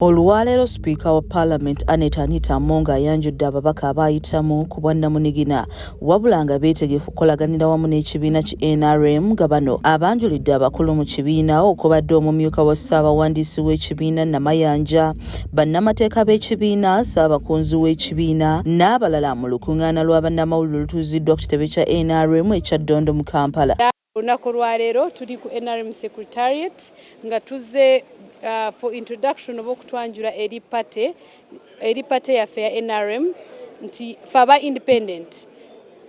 Olwaleero Sipiika wa Palamenti Annet Anita Among ayanjudde ababaka abaayitamu ku bwannamunigina wabula nga beetegefu okukolaganira wamu n'ekibiina ki NRM nga bano abanjulidde abakulu mu kibiina okubadde omumyuka wa ssaabawandiisi w'ekibiina Namayanja, bannamateeka b'ekibiina, ssaabakunzi w'ekibiina n'abalala mu lukung'aana lwa bannamawulire olutuuziddwa ku kitebe kya NRM e Kyaddondo mu Kampala. Olunaku olwaleero tuli ku NRM Secretariat nga tuzze for introduction oba okutwanjula eri party, eri party yaffe ya NRM nti fe aba independent,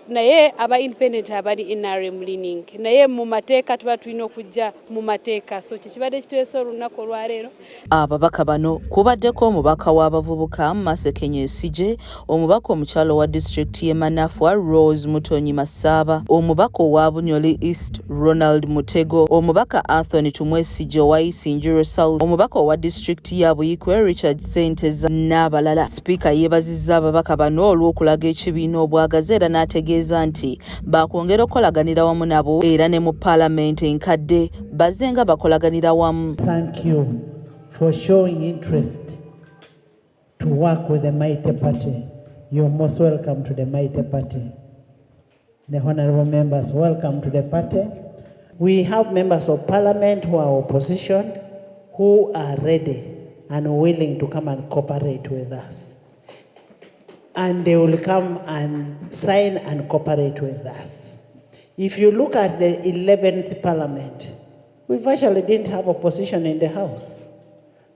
naye aba independent abali NRM leaning, naye mu mateeka tuba tulina okujja mu mateeka, so kyekibadde kituleese olunaku olwaleero. Ababaka bano kubaddeko omubaka w'abavubuka Masekenye Esije, omubaka omukyalo wa disitulikiti y'e Manafwa Rose Mutonyi Masaaba, omubaka owa Bunyoli East Ronald Mutego, omubaka Anthony Tumwesigye owa Isingiro South, omubaka owa disitulikiti ya Buikwe Richard Senteza n'abalala. Sipiika yeebazizza ababaka bano olw'okulaga ekibiina obwagazi era n'ategeeza nti baakwongera okukolaganira wamu nabo era ne mu paalamenti enkadde bazze nga bakolaganira wamu. Thank you for showing interest to work with the Mighty Party. You're most welcome to the Mighty Party. The honorable members, welcome to the party. We have members of parliament who are opposition, who are ready and willing to come and cooperate with us. And they will come and sign and cooperate with us. If you look at the 11th parliament, we virtually didn't have opposition in the house.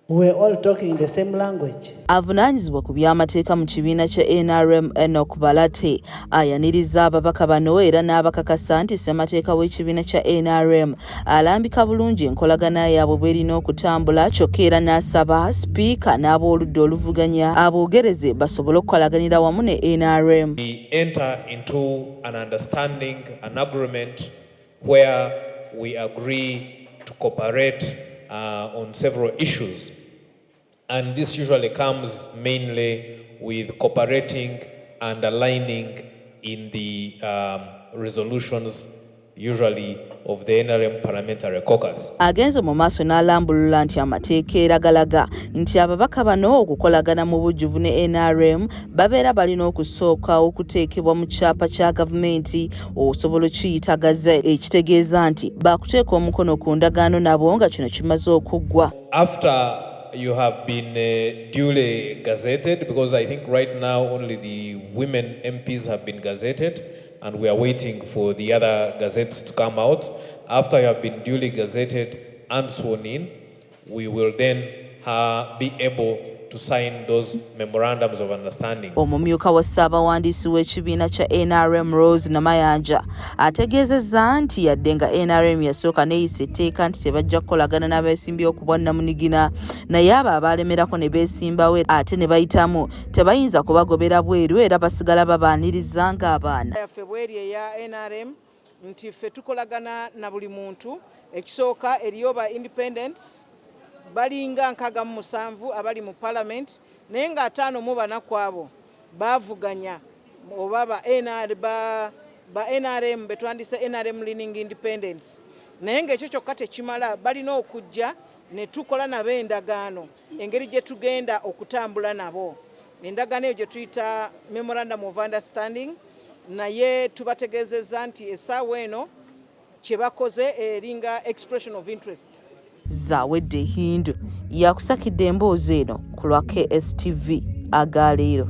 We were all talking the same language. Avunaanyizibwa ku by'amateeka mu kibiina kya NRM Enoch Balate ayaniriza ababaka bano era n'abakakasa nti ssemateeka w'ekibiina kya NRM alambika bulungi enkolagana yaabwe bw'erina okutambula, kyokka era n'asaba sipiika n'ab'oludda oluvuganya aboogereze basobole okukolaganira wamu ne NRM. We enter into an understanding, an agreement where we agree to cooperate on several issues. And this usually comes mainly with cooperating and aligning in the resolutions, usually of the NRM Parliamentary Caucus. Agenze mu maaso n'alambulula nti amateeka era galaga nti ababaka bano okukolagana mu bujjuvu ne NRM babeera balina okusooka okuteekebwa mu kyapa kya gavumenti osobola okiyita gazette, ekitegeeza nti baakuteeka omukono ku ndagaano nabo nga kino kimaze okuggwa. After you have been duly gazetted, because I think right now only the women MPs have been gazetted, and we are waiting for the other gazettes to come out. After you have been duly gazetted and sworn in, we will then be able to sign those memorandums of understanding. Omumyuka wa ssaabawandiisi w'ekibiina kya NRM Rose Namayanja ategeezezza nti yadde nga NRM yasooka neeyisa etteeka nti tebajja kukolagana n'abeesimbyewo ku bwannamunigina, naye abo abaalemerako ne beesimbawo ate ne bayitamu tebayinza kubagobera bweru era basigala babaaniriza ng'abaana. Yaffe bweri eya NRM nti ffe tukolagana na buli muntu. Ekisooka, eriyo ba independents balinga 67 abali mu parliament, naye nga 54 ku abo bavuganya oba ba, NR, ba NRM betwandise NRM leaning independents, naye ng'ekyo kyokka tekimala, balina okujja ne tukola nabo endagaano engeri gye tugenda okutambula nabo. Endagaano eyo gye tuyita memorandum of understanding, naye tubategeezezza nti essaawa eno kye bakoze eringa expression of interest. Zawedde Hindu yakusakidde emboozi eno ku lwa KSTV agaleero.